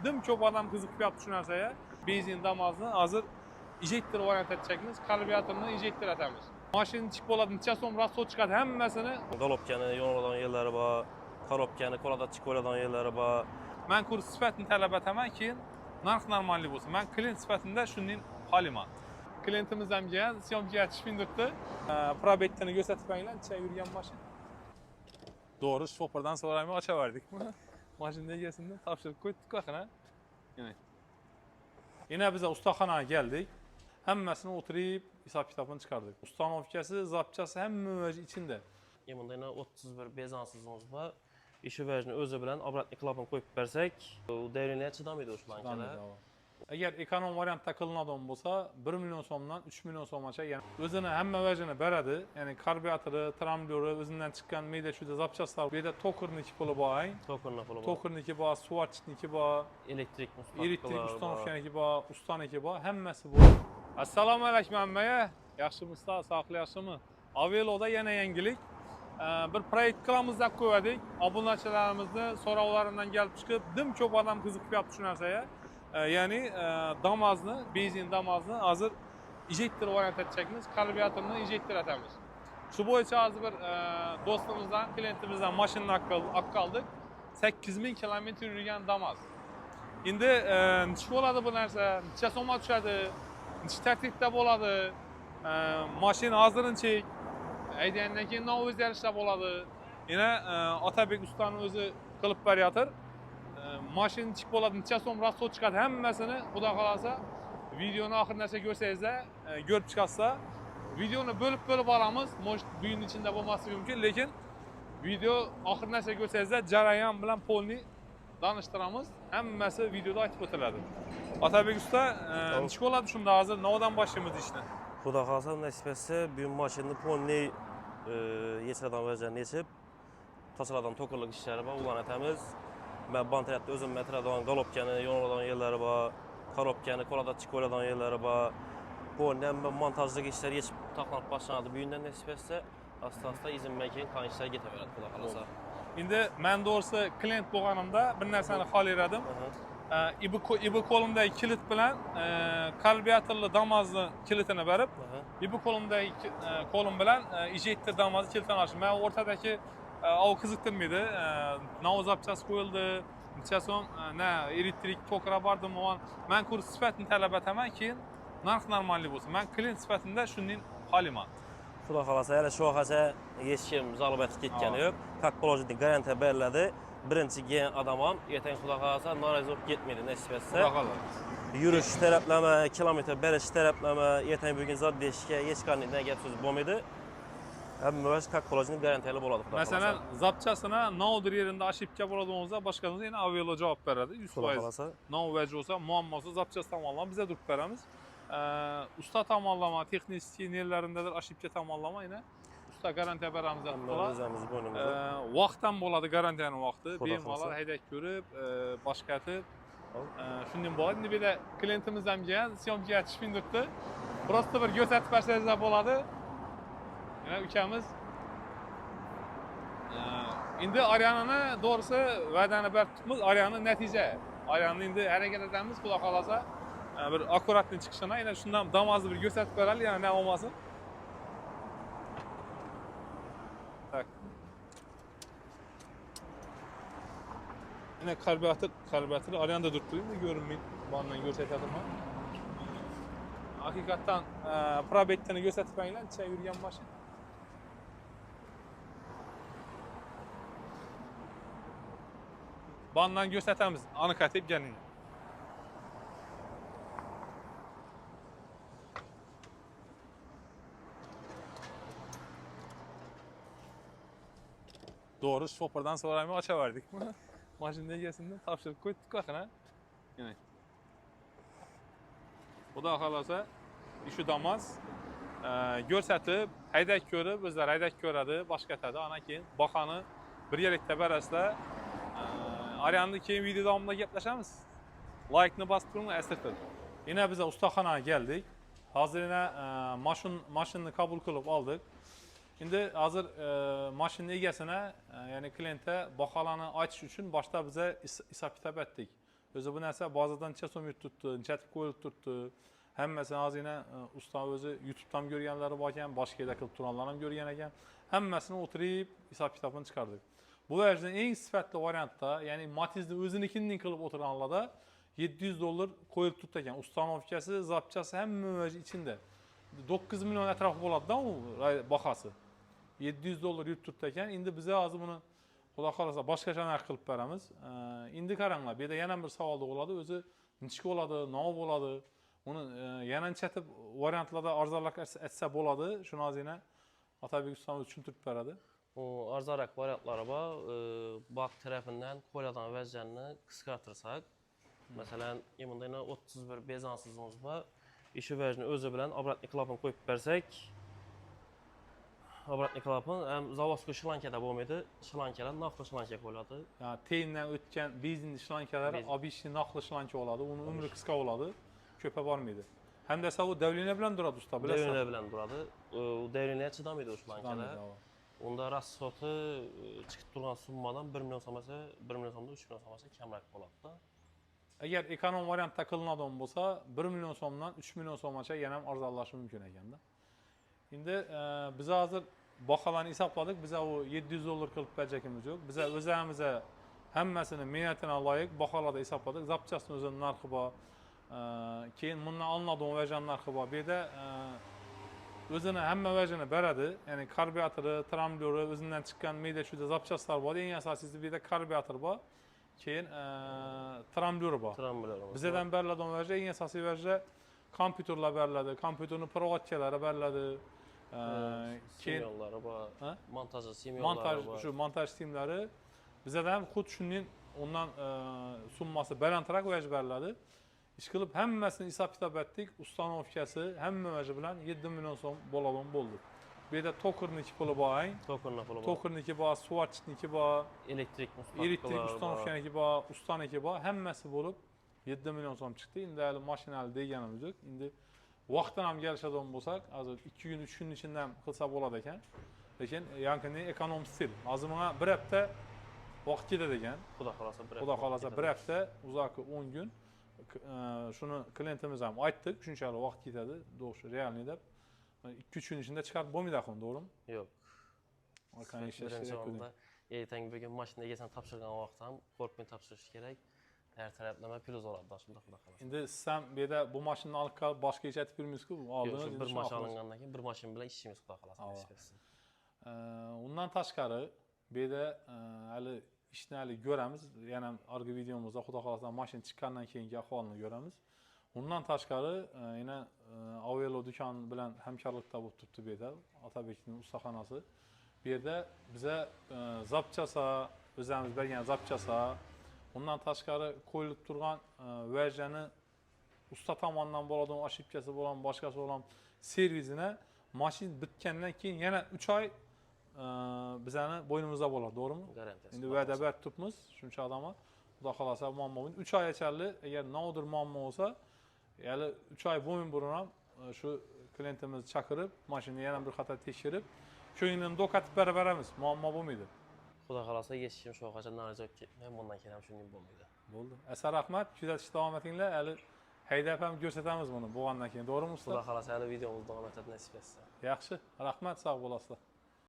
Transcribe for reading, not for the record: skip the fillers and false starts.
Dim ko'p odam qiziqyapti shu narsaga. Benzin Damazni hozir injektor variant aytacakmiz, karbyuratorni injektor atamiz. Mashina chiqib bo'ladi, necha so'm rasxod chiqadi hammasini. Golobkani yoniladigan yerlari bor, korobkani koladachik qo'yadigan yerlari bor. Men kurs sifatini talab etaman, keyin narx normalli bo'lsin. Men klient sifatida shundan xoliman. Klientimiz ham kelgan, syomkaga tushib turibdi. Probekni ko'rsatib beringlar, necha yurgan mashina. To'g'ri, shoferdan so'ramay ochaverdik. Mashina egasini topshirib qo'ydik axir. Yana biz ustaxonaga keldik. Hammasini o'tirib hisob kitobini chiqardik. Ustanovkasi, zapchasi hamma ichida. Bunda yana 31 bezansizimiz bor. Ishi vajni o'zi bilan obratniy klapan qo'yib bersak, u davringa chidamaydi o'sha bankalar. Agar ekonom variantda qilinadigan bo'lsa, 1 million so'mdan 3 million so'mgacha, ya'ni o'zini hamma vajini beradi. Ya'ni karbyuratori, tramblori, o'zidan chiqqan mayda chuyda zapchastlar, bu yerda tokarniki puli bor, tokarni puli bor. Tokarniki bor, suvarchiniki bor, elektrik ustanovkaniki bor, ustaniki bor, hammasi bor. Assalomu alaykum hammaga. Yaxshimisizlar, sog'lik yaxshimi? Aveloda yana yangilik. Bir proyekt qilamiz deb qo'ydik. Obunachilarimizni so'rovlaridan kelib chiqib, dim ko'p odam qiziqyapti shu narsaga. Ya'ni Damazni, benzin Damazni hozir injektor variant aytacakmiz, karbyuratorni injektor atamiz. Shu bo'yicha hozir bir do'stimizdan, klientimizdan mashinani olib qoldik. 8000 kilometr yurgan Damaz. Endi necha bo'ladi bu narsa? Necha so'mga tushadi? Necha tartibda bo'ladi? Mashina hozircha haydagandan keyin nima o'zgarishlar bo'ladi? Yana Otabek ustaning o'zi qilib beryotir. Mashina chiqib bo'ladi, necha so'm rasxod chiqadi hammasini xudo xolasa videoni oxirigacha ko'rsangizlar, ko'rib chiqasizlar. Videoni bo'lib-bo'lib olamiz. Может, bugun ichida bo'lmasligi mumkin, lekin video oxirigacha ko'rsangizlar, jarayon bilan polni tanishtiramiz. Hammasi videoda aytib o'tiladi. Otabek usta, necha bo'ladi shunda hozir nimadan boshlaymiz ishni? Xudo xolasa nasib etsa, bugun mashinani polni yechiladigan vaziyatni yechib, to'siladigan tokarlik ishlari bor, ularni aytamiz. Ben bant tarafda o'zim metradigan golobkani yoniladigan yerlari bor, korobkani koladachik qo'yadigan yerlari bor. Polni hamma montajlik ishlari yechib taqlanib boshlanadi. Bugundan nasib etsa, asta-asta izindan keyin qon ishlar ketaveradi xudo xolasa. Endi men to'g'risi klient bo'lganimda bir narsani xohlar edim. İbi qo'limdagi kilit bilan karbyuratorli Damazni kilitini berib, ibi qo'limdagi qo'lim bilan injektor Damazni kilitini ochdim. Men o'rtadagi ov qiziqtirmaydi. Nima zapchasi qo'yildi, necha so'm, na elektrik tokra bordim, men kurs sifatini talab etaman, keyin narx normalli bo'lsin. Men klient sifatida shundan xoliman. Xudo xolasa, hali shu vaqtgacha hech kim zalbat ketgani yo'q. Как положено garantiya beriladi. Birinchi kelgan odam ham ertaga xudo xolasa norozi bo'lib ketmaydi nasib etsa. Xudo xolasa. Yurish taraflama, kilometr berish taraflama, ertaga bugun zot deyishga hech qanday gap so'z bo'lmaydi. Hamma vaqt как положено garantiyali bo'ladi xudo xolasa. Masalan, zapchasini nodir yerida ошибка bo'ladigan bo'lsa, boshqamiz yana Avelo javob beradi. 100% nov vaj bo'lsa, muammosi zapchasi tomonlama biza turib beramiz. Usta tomonlama, texnik nerlarindadir ошибка tomonlama yana usta garantiya beramiz. O'zimiz bo'ynimizda. Vaqt ham bo'ladi, garantiyani vaqti. Bemalol haydab ko'rib, boshqa etib, shundan bo'ladi. Endi bu yerda klientimiz ham kelgan, syomkaga tushib turibdi. Просто bir ko'rsatib bersangizlar bo'ladi. Yana ukamiz. Endi Arianani to'g'risi va'dani berib turibmiz. Ariani natija. Ariani endi harakat etamiz, xudo xolasa bir akkuratni chiqishini, yana shundan Damazni bir ko'rsatib beraylik, yana nima bo'lmasin. Tak. Yine karbyurator Arianda turibdi, endi ko'rinmaydi. Bundan ko'rsatadim. Haqiqatdan probekni ko'rsatib beringlar, necha yurgan mashina. Bundan ko'rsatamiz, aniq aytib keling. To'g'ri, shoferdan so'ramay ochaverdik. Mashina egasini topshirib qo'ydik axir. Yana. Xudo xolasa, shu Damaz ko'rsatib, haydab ko'rib, o'zlari haydab ko'radi, boshqa etadi. Ana keyin bahoni birgalikda berasizlar. Arianni keyin video davomida gaplashamiz. Like'ni bosib turing, eslatib. Yana biz ustaxonaga keldik. Hozir yana mashinani qabul qilib oldik. Endi hozir mashina egasina, ya'ni klientga baholarni aytish uchun boshda biza hisob kitob etdik. O'zi bu narsa bozordan necha so'm yurib turibdi, necha qo'yilib turibdi. Hammasini ozgina usta o'zi YouTube'dan ko'rganlari bor ekan, boshqa yerda qilib turganlar ham ko'rgan ekan. Hammasini o'tirib hisob kitobini chiqardik. Bu vajdan eng sifatli variantda, ya'ni Matizni o'zinikinden qilib o'tirganlarda $700 qo'yilib turibdi ekan. Установка si, запчасть i hamma vaji ichida. 9 million atrofi bo'ladi-da u bahasi. $700 yurib turibdi ekan. Endi biza hozir buni Xudo xohlasa boshqacha narx qilib beramiz. Endi qaranglar, bu yerda yana bir savol tug'iladi. O'zi nechta bo'ladi, nima bo'ladi? Uni yana nechatib variantlarda arzonroq etsa bo'ladi. Shuni ozgina Otabek ustamiz tushuntirib beradi. O arzonroq variantlari bor. Bak tərəfindən qoyuladan vəziyyətini qısqartırsak, məsələn, bunda yine 31 bezansızımız var. İşi vəziyyətini özü bilan обратный klapan qoyub versək, обратный klapan həm заводской şlankada bo'lmaydi, şlankalar naqlı şlanka qo'yiladi. Yani teyindan o'tgan benzin shlankalari обычный naqli shlanka bo'ladi. Uni umri qisqa bo'ladi. Ko'pa bormaydi. Hamda u давление bilan duradi usta, bilasan. Давление bilan duradi. O давление ga chidamaydi o shlankalar. Chidamaydi, ava. Unda расход i chiqib turgan summadan 1 million so'm esa, 1 million so'mdan 3 million so'mgacha kamroq bo'ladi-da. Agar ekonom variantda qilinadigan bo'lsa, 1 million so'mdan 3 million so'mgacha yana ham arzonlashi mumkin ekanda. Endi biz hozir baholarni hisobladik. Biz u $700 qilib berajagimiz yo'q. Biz o'zimiz hammasini mehnatini loyiq baholarda hisobladik. Запчасть ni o'zini narxi bor. Keyin bundan olinadigan vajan narxi bor. Bu yerda o'zini hamma vajini beradi. Ya'ni karbyuratori, tramblori, o'zidan chiqqan mayda chuyda запчасть lar bor. Eng asosiysi bu yerda karbyurator bor. Keyin tramblori bor. Tramblorimiz. Bizdan beriladigan vaja eng asosiy vaja kompyuterlar beriladi, kompyuterni проводка lari beriladi. Keyin Simyollari bor. Ha? Montaj simyollari montaj bor. Shu montaj simlari bizada ham xuddi shunday undan summasi balandroq vaj beriladi. Ish qilib hammasini hisob kitob etdik. Установка si hamma vaji bilan 7 million so'm bo'ladigan bo'ldi. Bu yerda tokarniki puli bor, ang. Tokarni puli bor. Tokarniki bor, сварщик niki bor, Elektrik elektrik bor. установка niki bor, ustaniki bor, hammasi bo'lib 7 million so'm chiqdi. Endi hali mashinani deganimiz yo'q. Endi vaqtdan ham kelishadigan bo'lsak, hozir 2 kun, 3 kun ichida ham qilsa bo'ladi ekan. Lekin yankini ekonom stil. Hozir bunga bir hafta vaqt ketadi ekan. Xudo xohlasa bir Xudo hafta xohlasa ketadi. Bir hafta, uzoqi 10 kun. Shuni klientimiz ham aytdik, shunchalik vaqt ketadi, to'g'ri, реальный deb. 2-3 kun ichida chiqarib bo'lmaydi axir, to'g'rimi? Yo'q. Orqani ishlash Birinchi kerak. o'rinda ertangi bugun mashina egasini topshirgan vaqt ham qo'rqmay topshirish kerak. Har taraflama plyus oladi shunda xudo xohlasa. Endi siz ham bu yerda bu mashinani olib qolib boshqa ishlatib yurmaysiz-ku, Yo'q, oldingiz shu endi bir shuni mashina oxiri. Olingandan keyin bir mashina bilan ishlaymiz xudo xohlasa. Ava. Nasib etsin. Undan tashqari bu yerda hali ishni hali ko'ramiz. Yana orqa videomizda xudo xohlasa mashina chiqqandan keyingi ahvolini ko'ramiz. Undan tashqari yana Avelo do'kon bilan hamkorlikda bo'lib turibdi bu yerda Otabekning ustaxonasi. Bu yerda biza запчасть o'zimiz bergan запчасть, undan tashqari qo'yilib turgan vajani usta tomonidan bo'ladigan ошибка si bo'lgan, boshqasi bo'lgan servisini mashina bitgandan keyin yana 3 oy bizani bo'ynimizda bo'ladi, to'g'rimi? Garantiyasi. Endi va'da berib turibmiz shuncha odamga. Xudo xohlasa muammo bo'lmaydi. 3 oygacha agar nodir muammo bo'lsa, ya'ni 3 oy bo'lmay burun ham shu klientimizni chaqirib, mashinani yana bir xato tekshirib, ko'nglini to'qatib berib beramiz, muammo bo'lmaydi. Xudo xohlasa hech kim shu qachon norozi bo'lib ketmaydi, bundan keyin ham shunday bo'lmaydi. Bo'ldi. Asa rahmat, kuzatishda davom etinglar. Hali haydab ham ko'rsatamiz buni bo'lgandan keyin, to'g'rimi usta? Xudo xohlasa hali videomiz davom etadi nasib etsa. Yaxshi, rahmat, sog' bo'lasizlar.